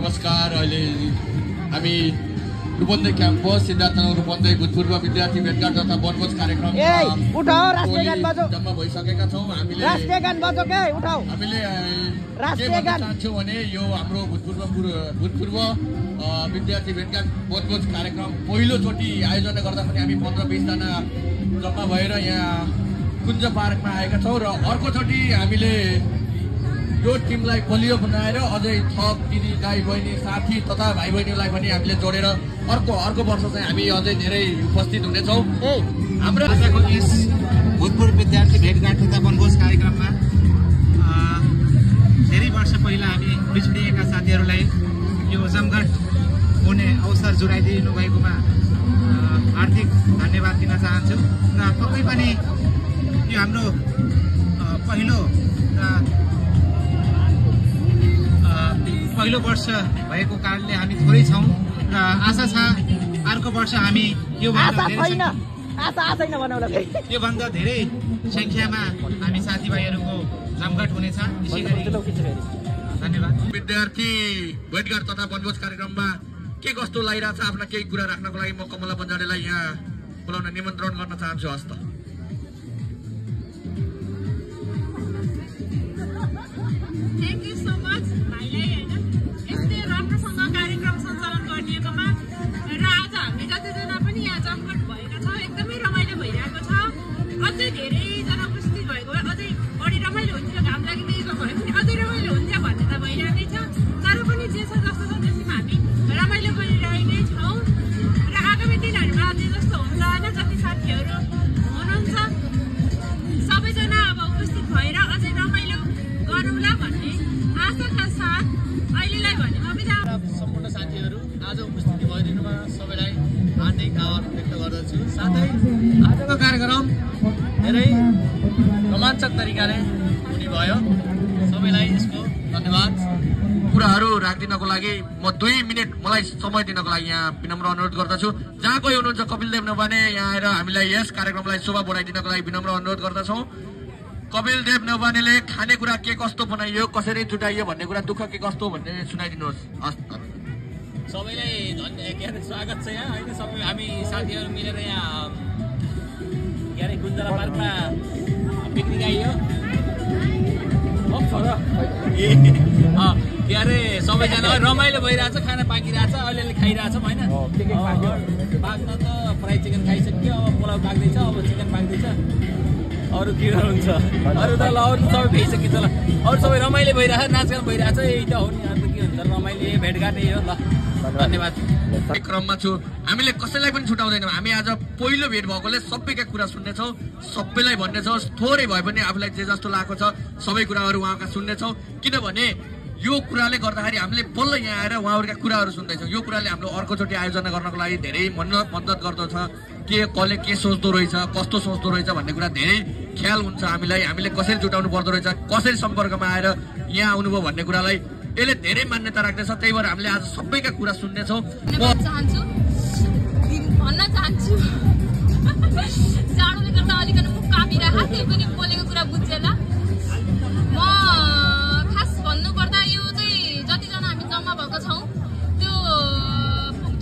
नमस्कार। अहिले हामी रूपन्देही क्याम्पस सिद्धार्थनगर रूपन्देही भूतपूर्व विद्यार्थी भेटघाट तथा वनभोज कार्यक्रम जम्मा भइसकेका छौँ। हामीले चाहन्छौँ भने यो हाम्रो भूतपूर्व विद्यार्थी भेटघाट वनभोज कार्यक्रम पहिलोचोटि आयोजना गर्दा पनि हामी 15-20 जना जम्मा भएर यहाँ कुञ्ज पार्कमा आएका छौँ र अर्कोचोटि हामीले यो टिमलाई बलियो बनाएर अझै थप दिदी दाइ बहिनी साथी तथा भाइ बहिनीलाई पनि हामीले जोडेर अर्को वर्ष चाहिँ हामी अझै धेरै उपस्थित हुनेछौँ। हाम्रो आजको यस भूतपूर्व विद्यार्थी भेटघाट तथा वनभोज कार्यक्रममा धेरै वर्ष पहिला हामी बिछडिएका साथीहरूलाई यो जमघट हुने अवसर जुटाइदिनु भएकोमा हार्दिक धन्यवाद दिन चाहन्छु र पक्कै पनि यो हाम्रो पहिलो वर्ष भएको कारणले हामी थोरै छौँ र आशा छ अर्को वर्ष हामी योभन्दा धेरै संख्यामा हामी साथीभाइहरूको जमघट हुनेछ। धन्यवाद। विद्यार्थी भेटघाट तथा वनभोज कार्यक्रममा के कस्तो लागिरहेछ आफ्ना केही कुरा राख्नको लागि म कमला बन्जाडेलाई यहाँ बोलाउन निमन्त्रण गर्न चाहन्छु। हस्त Thank you so much. राम्रोसँग कार्यक्रम सञ्चालन गरिएकोमा र आज हामी जतिजना पनि यहाँ जमघट भएका छौँ एकदमै रमाइलो भइरहेको छ। अझै धेरैजना उपस्थित भएको भए अझै बढी रमाइलो हुन्थ्यो। घाम लागिदिएको भए पनि अझै रमाइलो हुन्थ्यो भन्ने त भइरहेकै छ। तर पनि जे छ जस्तो छ त्यसमा हामी रमाइलो गरिरहेकै छौँ र आगामी दिनहरूमा अझै जस्तो हुन्छ होइन। जति साथीहरू हुनुहुन्छ सबैजना अब उपस्थित भएर अझै रमाइलो गरौँला भन्ने आशाका साथ अहिलेलाई भने सम्पूर्ण साथीहरू आज उपस्थिति भइदिनुमा सबैलाई हार्दिक आभार व्यक्त गर्दछु। साथै आजको कार्यक्रम धेरै रोमाञ्चक तरिकाले हुने भयो। सबैलाई यसको धन्यवाद। कुराहरू राखिदिनको लागि म 2 मिनट मलाई समय दिनको लागि यहाँ विनम्र अनुरोध गर्दछु। जहाँ कोही हुनुहुन्छ कपिलदेव नेवाने यहाँ आएर हामीलाई यस कार्यक्रमलाई शोभा बढाइदिनको लागि विनम्र अनुरोध गर्दछौँ। कपिलदेव नेवानेले खानेकुरा के कस्तो बनाइयो, कसरी जुटाइयो भन्ने कुरा, दुःख के कस्तो भन्ने सुनाइदिनुहोस्। हस् सबैलाई स्वागत छ यहाँ होइन। सबै हामी साथीहरू मिलेर यहाँ के अरे गुन्जरा पार्कमा पिकनिक आइयो के अरे सबैजना रमाइलो भइरहेछ। खाना पाकिरहेछ, अलिअलि खाइरहेछौँ होइन। पाक्न त फ्राई चिकन खाइसक्यो, अब पुलाउ पाक्दैछ, अब चिकन पाक्दैछ। अरू के हुन्छ अरू त ल अरू सबै भइसकिन्छ। ल अरू सबै रमाइलो भइरहेछ, नाचगान भइरहेछ। यही त हो नि। अन्त के हुन्छ रमाइलो भेटघाट यही हो। ल धन्यवाद। क्रममा छु हामीले कसैलाई पनि छुटाउँदैनौँ। हामी आज पहिलो भेट भएकोले सबैका कुरा सुन्नेछौँ, सबैलाई भन्नेछौँ। थोरै भए पनि आफूलाई जे जस्तो लागेको छ सबै कुराहरू उहाँका सुन्नेछौँ। किनभने यो कुराले गर्दाखेरि हामीले बल्ल यहाँ आएर उहाँहरूका कुराहरू सुन्दैछौँ। यो कुराले हाम्रो अर्कोचोटि आयोजना गर्नको लागि धेरै मद्दत गर्दछ। के कसले के सोच्दो रहेछ, कस्तो सोच्दो रहेछ भन्ने कुरा धेरै ख्याल हुन्छ हामीलाई। हामीले कसरी जुटाउनु पर्दो रहेछ, कसरी सम्पर्कमा आएर यहाँ आउनुभयो भन्ने कुरालाई यसले धेरै मान्यता राख्दछ। त्यही भएर हामीले आज सबैका कुरा सुन्नेछौँ। भन्न चाहन्छु जाडोले गर्दा अलिकति मुख कामिरहेको त्यही पनि बोलेको कुरा बुझेन। म खास भन्नुपर्दा यो चाहिँ जतिजना हामी जम्मा भएको छौँ त्यो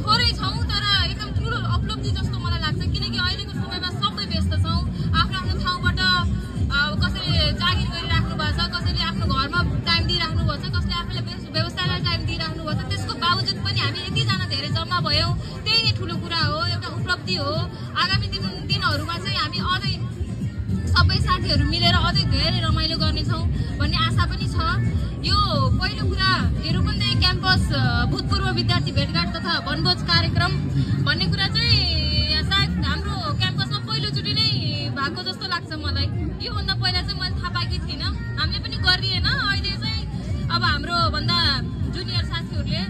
थोरै छौँ तर एकदम ठुलो उपलब्धि जस्तो मलाई लाग्छ। किनकि अहिलेको समयमा सबै व्यस्त छौँ। आफ्नो आफ्नो ठाउँबाट कसैले जागिर गरिराख्नु भएको छ, कसैले आफ्नो घरमा टाइम दिइराख्नु भएको छ, कसैले आफूले व्यवसायलाई टाइम दिइराख्नु भएको छ। त्यसको बावजुद पनि हामी यतिजना धेरै जम्मा भयौँ, त्यही नै ठुलो कुरा हो, एउटा उपलब्धि हो। आगामी दिनहरूमा चाहिँ हामी अझै सबै साथीहरू मिलेर अझै धेरै रमाइलो गर्नेछौँ भन्ने आशा पनि छ। यो पहिलो कुरा रूपन्देही क्याम्पस भूतपूर्व विद्यार्थी भेटघाट तथा वनभोज कार्यक्रम भन्ने कुरा चाहिँ सायद हाम्रो क्याम्पसमा पहिलोचोटि नै भएको जस्तो लाग्छ मलाई। योभन्दा पहिला चाहिँ मैले थाहा पाएकी थिइनँ, हामीले पनि गरिएन। अहिले चाहिँ अब हाम्रो भन्दा जुनियर साथीहरूले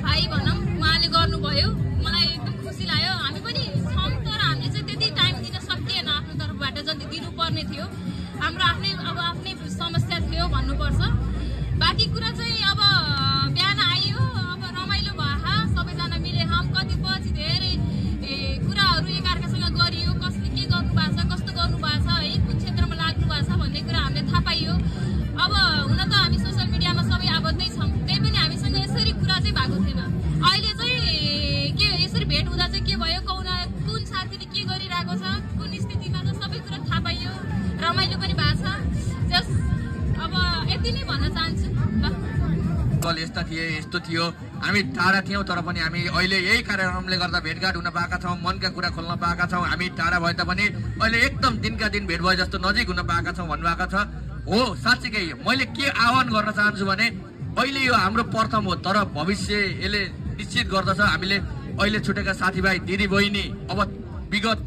भाइ भनौँ उहाँले गर्नुभयो, मलाई एकदम खुसी लाग्यो। हामी पनि छौँ तर हामीले चाहिँ त्यति टाइम दिन सकिएन आफ्नो तर्फबाट जति दिनुपर्ने थियो। हाम्रो आफ्नै समस्या थियो भन्नुपर्छ। बाँकी कुरा चाहिँ अब बिहान आयो, अब रमाइलो भयो, सबैजना मिले हम कति पछि धेरै कुराहरू एकअर्कासँग गरियो, कसले के गर्नु भएको छ, कस्तो गर्नु भएको छ है, कुन क्षेत्रमा लाग्नु भएको छ भन्ने कुरा हामीले थाहा पाइयो। अब हुन त हामी सोसियल मिडियामा सबै आबद्धै छौँ, त्यही पनि हामीसँग यसरी कुरा चाहिँ भएको थिएन। अहिले चाहिँ के यसरी भेट हुँदा चाहिँ के भयो, कुन साथीले के गरिरहेको छ, कुन स्थितिमा छ, सबै कुरा थाहा पाइयो, रमाइलो पनि भएको छ। जस अब यति नै भन्न चाहन्छु। यस्ता थिए, यस्तो थियो, हामी टाढा थियौँ तर पनि हामी अहिले यही कार्यक्रमले गर्दा भेटघाट हुन पाएका छौँ, मनका कुरा खोल्न पाएका छौँ। हामी टाढा भए तापनि अहिले एकदम दिनका दिन भेट भए जस्तो नजिक हुन पाएका छौँ भन्नुभएको छ। हो, साँच्चीकै मैले के आह्वान गर्न चाहन्छु भने अहिले यो हाम्रो प्रथम हो तर भविष्य यसले निश्चित गर्दछ। हामीले अहिले छुटेका साथीभाइ दिदीबहिनी अब विगत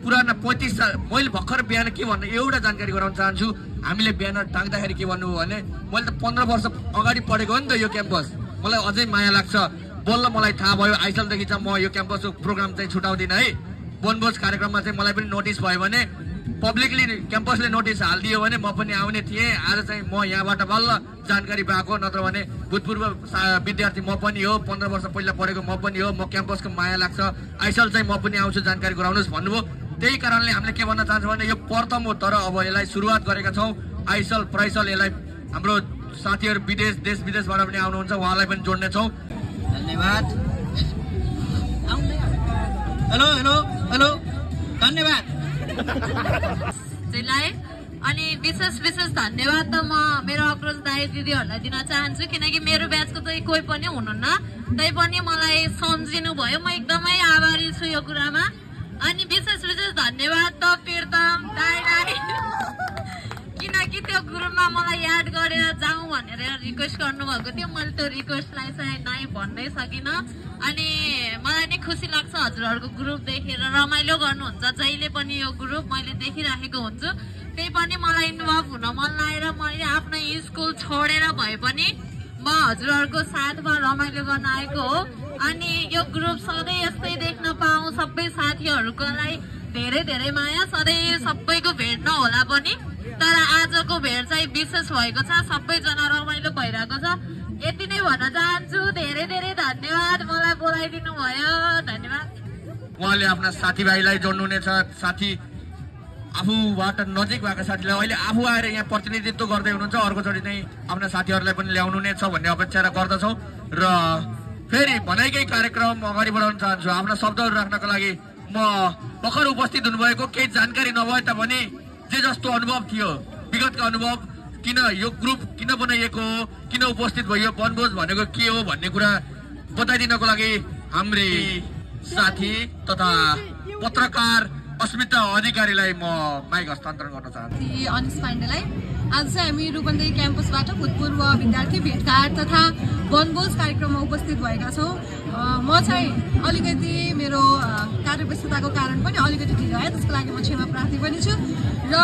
पुराना 35 साल, मैले भर्खर बिहान के भन्नु एउटा जानकारी गराउन चाहन्छु। हामीले बिहान टाङ्दाखेरि के भन्नुभयो भने मैले त 15 वर्ष अगाडि पढेको हो नि त यो क्याम्पस, मलाई अझै माया लाग्छ। बल्ल मलाई थाहा भयो आइसलदेखि चाहिँ म यो क्याम्पसको प्रोग्राम चाहिँ छुटाउँदिनँ है। वनभोज कार्यक्रममा चाहिँ मलाई पनि नोटिस भयो भने पब्लिकली क्याम्पसले नोटिस हालिदियो भने म पनि आउने थिएँ। आज चाहिँ म यहाँबाट बल्ल जानकारी पाएको, नत्र भने भूतपूर्व विद्यार्थी म पनि हो, 15 वर्ष पहिला पढेको म पनि हो। म क्याम्पसको माया लाग्छ, आइसल चाहिँ म पनि आउँछु जानकारी गराउनुहोस् भन्नुभयो। त्यही कारणले हामीले के भन्न चाहन्छौँ भने यो प्रथम हो तर अब यसलाई सुरुवात गरेका छौँ। आइसल प्राइसल यसलाई हाम्रो साथीहरू विदेश देश विदेशबाट पनि आउनुहुन्छ, उहाँलाई पनि जोड्नेछौँ। धन्यवाद। हेलो हेलो हेलो धन्यवाद। अनि विशेष धन्यवाद त म मेरो अग्रज दाइ दिदीहरूलाई दिन चाहन्छु, किनकि मेरो ब्याचको चाहिँ कोही पनि हुनुहुन्न, तै पनि मलाई सम्झिनु भयो। म एकदमै आभारी छु यो कुरामा। अनि विशेष धन्यवाद त प्रियतम दाइलाई, किनकि त्यो ग्रुपमा मलाई याद गरेर जाउँ भनेर रिक्वेस्ट गर्नुभएको थियो। मैले त्यो रिक्वेस्टलाई चाहिँ नाइ भन्नै सकिनँ। अनि मलाई नै खुसी लाग्छ हजुरहरूको ग्रुप देखेर, रमाइलो गर्नुहुन्छ जहिले पनि। यो ग्रुप मैले देखिराखेको हुन्छु, त्यही पनि मलाई इन्भल्भ हुन मन लागेर मैले आफ्नो स्कुल छोडेर भए पनि म हजुरहरूको साथमा रमाइलो गर्न आएको हो। अनि यो ग्रुप सधैँ यस्तै देख्न पाऊँ, सबै साथीहरूको लागि धेरै धेरै माया। सधैँ सबैको भेट नहोला पनि तर आजको भेट चाहिँ विशेष भएको छ, सबैजना रमाइलो भइरहेको छ। यति नै भन्न चाहन्छु। धेरै धेरै धन्यवाद मलाई बोलाइदिनु भयो, धन्यवाद। उहाँले आफ्ना साथीभाइलाई जोड्नुहुनेछ, साथी आफूबाट नजिक भएको साथीलाई अहिले आफू आएर यहाँ प्रतिनिधित्व गर्दै हुनुहुन्छ, अर्कोचोटि चाहिँ आफ्ना साथीहरूलाई पनि ल्याउनु नै छ भन्ने अपेक्षा गर्दछौँ। र फेरि भनाइकै कार्यक्रम अगाडि बढाउन चाहन्छु। आफ्ना शब्दहरू राख्नको लागि म भर्खर उपस्थित हुनुभएको केही जानकारी नभए तापनि जे जस्तो अनुभव थियो, विगतका अनुभव, किन यो ग्रुप किन बनाइएको हो, किन उपस्थित भयो, वनभोज भनेको के हो भन्ने कुरा बताइदिनको लागि हाम्री साथी तथा पत्रकार अस्मिता अधिकारीलाई म माइक हस्तान्तरण गर्न चाहन्छु। अनिस पाण्डेलाई आज चाहिँ हामी रूपन्देही क्याम्पसबाट भूतपूर्व विद्यार्थी भेटघाट तथा वनभोज कार्यक्रममा उपस्थित भएका छौँ। म चाहिँ अलिकति मेरो कार्यव्यस्तताको कारण पनि अलिकति ढिलो आयो, त्यसको लागि म क्षमा प्रार्थी पनि छु। र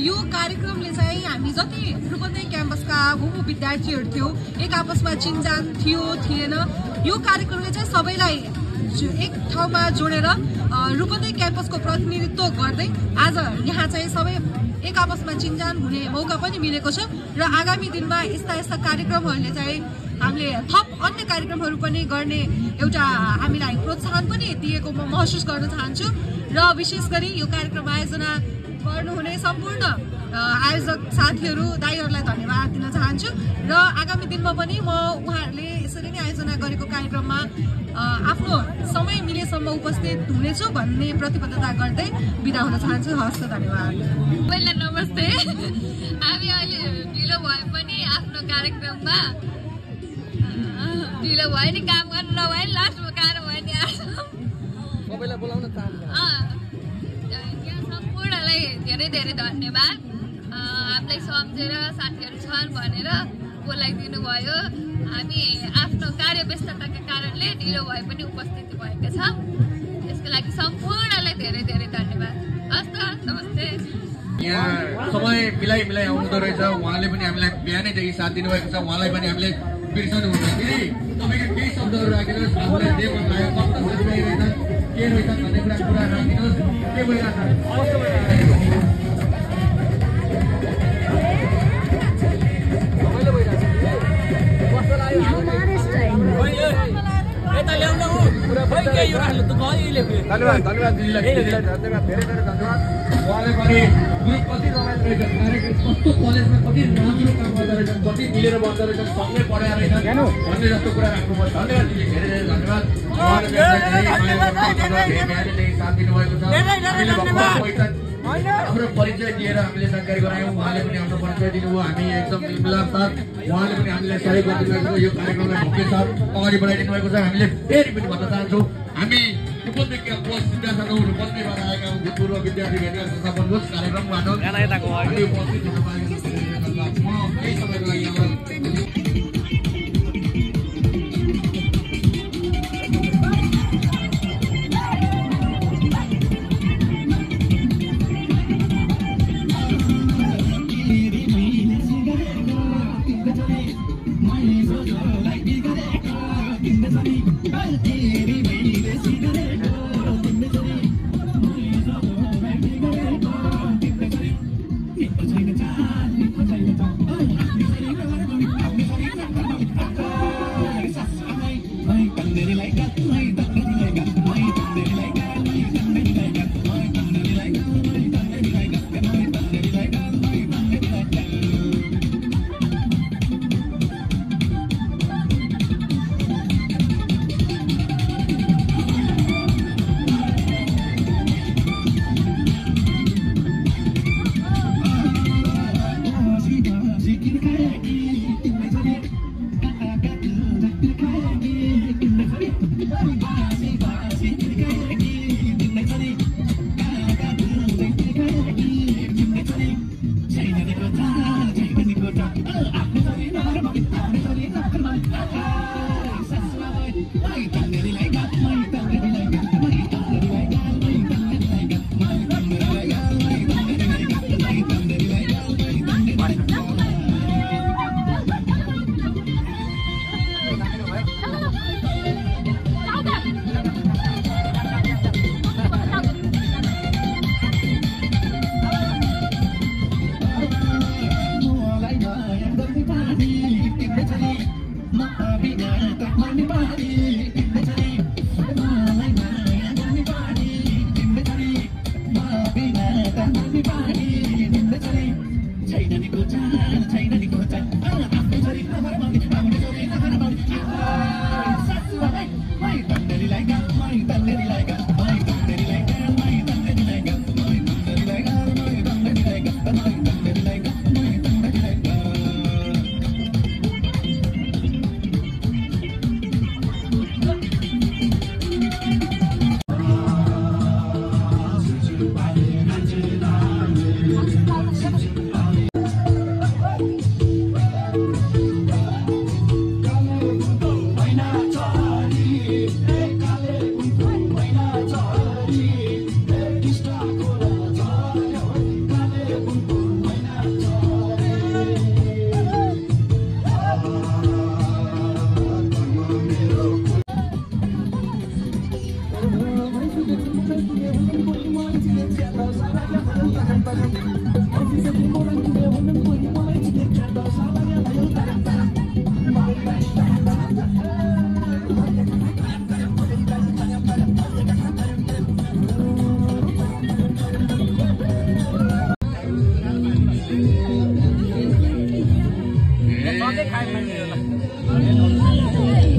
यो कार्यक्रमले चाहिँ हामी जति रूपन्देही क्याम्पसका विद्यार्थीहरू थियौँ, एक आपसमा चिनजान थियो थिएन, यो कार्यक्रमले चाहिँ सबैलाई एक ठाउँमा जोडेर रूपन्देही क्याम्पसको प्रतिनिधित्व गर्दै आज यहाँ चाहिँ सबै एक आपसमा चिनजान हुने मौका पनि मिलेको छ। र आगामी दिनमा यस्ता कार्यक्रमहरूले चाहिँ हामीले थप अन्य कार्यक्रमहरू पनि गर्ने एउटा हामीलाई प्रोत्साहन पनि दिएको म महसुस गर्न चाहन्छु। र विशेष गरी यो कार्यक्रम आयोजना गर्नुहुने सम्पूर्ण आयोजक साथीहरू दाइहरूलाई धन्यवाद दिन चाहन्छु। र आगामी दिनमा पनि म उहाँहरूले यसरी नै आयोजना गरेको कार्यक्रममा आफ्नो समय मिलेसम्म उपस्थित हुनेछु भन्ने प्रतिबद्धता गर्दै बिदा हुन चाहन्छु। हवस्, धन्यवाद। पहिला नमस्ते। हामी अहिले ढिलो भए पनि आफ्नो कार्यक्रममा ढिलो भयो नि, काम गर्नु नभए नि लास्टमा गाह्रो भयो नि। सबैलाई बोलाउन चाहन्छु। सम्पूर्णलाई धेरै धेरै धन्यवाद। हामीलाई सम्झेर साथीहरू छन् भनेर बोलाइदिनु भयो। हामी आफ्नो कार्यव्यस्तताका कारणले ढिलो भए पनि उपस्थित भएका छौँ। त्यसको लागि सम्पूर्णलाई धेरै धेरै धन्यवाद। हस् त, नमस्ते। यहाँ समय मिलाइ आउँदो रहेछ, उहाँले पनि हामीलाई बिहानैदेखि साथ दिनुभएको छ, उहाँलाई पनि हामीले बिर्सनु हुँदैन। दिदी तपाईँको केही शब्दहरू राखिदिनुहोस्, आफूलाई जे मन लाग्यो कस्तो साथीभाइ रहेछ के रहेछ भन्ने कुरा राखिदिनुहोस्। के भइरहेछ? धन्यवाद दिदीलाई, धेरै धेरै धन्यवाद। उहाँले पनि ग्रुप कति रमाइलो रहेछ, कस्तो कलेजमा कति राम्रो काम गर्दो रहेछ, कति मिलेर बस्दो रहेछ, सँगै पढाएर रहेछ भन्ने जस्तो कुरा राख्नुपर्छ। धन्यवाद दिदी, धेरै धेरै धन्यवाद। बिहानदेखि साथ दिनुभएको छ। हाम्रो परिचय दिएर हामीले जानकारी गरायौँ, उहाँले पनि आफ्नो परिचय दिनुभयो। हामी एकदम मिलमिलाप साथ उहाँले पनि हामीलाई सहयोग गरिदिनुभएको छ। यो कार्यक्रमलाई भव्य साथ अगाडि बढाइदिनु भएको छ। हामीले फेरि पनि भन्न चाहन्छौँ, हामी उपत्यका प्लस विद्यार्थी रूपन्देहीबाट आएका भूतपूर्व विद्यार्थी भेटघाट तथा वनभोज कार्यक्रमबाट उपस्थित हुन पाएका धन्यवाद। म केही समयको लागि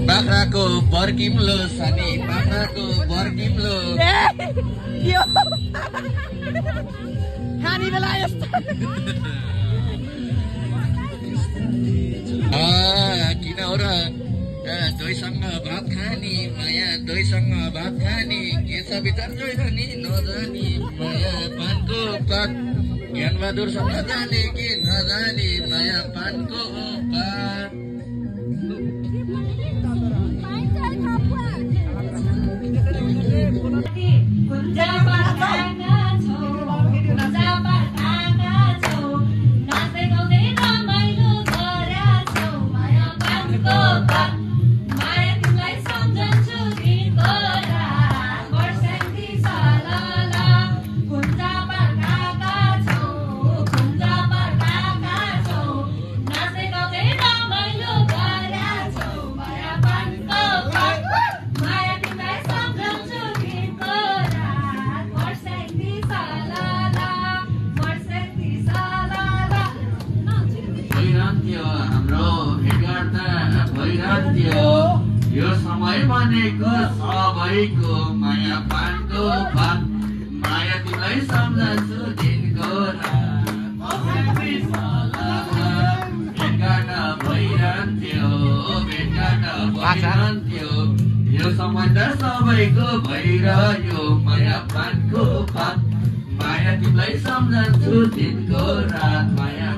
बाख्राको बर्किम्लो सानी बाख्राको बर्किम्लो खाने बेला यस्तो किन हो र दोइसँग भात खानी माया दोइसँग भात खानी के छ विचार नि नजानी माया पानको पात ज्ञानबहादुरसँग जाने कि नजानी माया पानको पात यो समय भनेको सबैको माया पानको पान माया तिमीलाई सम्झन्छु दिनको भेटघाट यो समय त सबैको भइरह्यो माया पानको पान माया तिमीलाई सम्झन्छु दिनको रात माया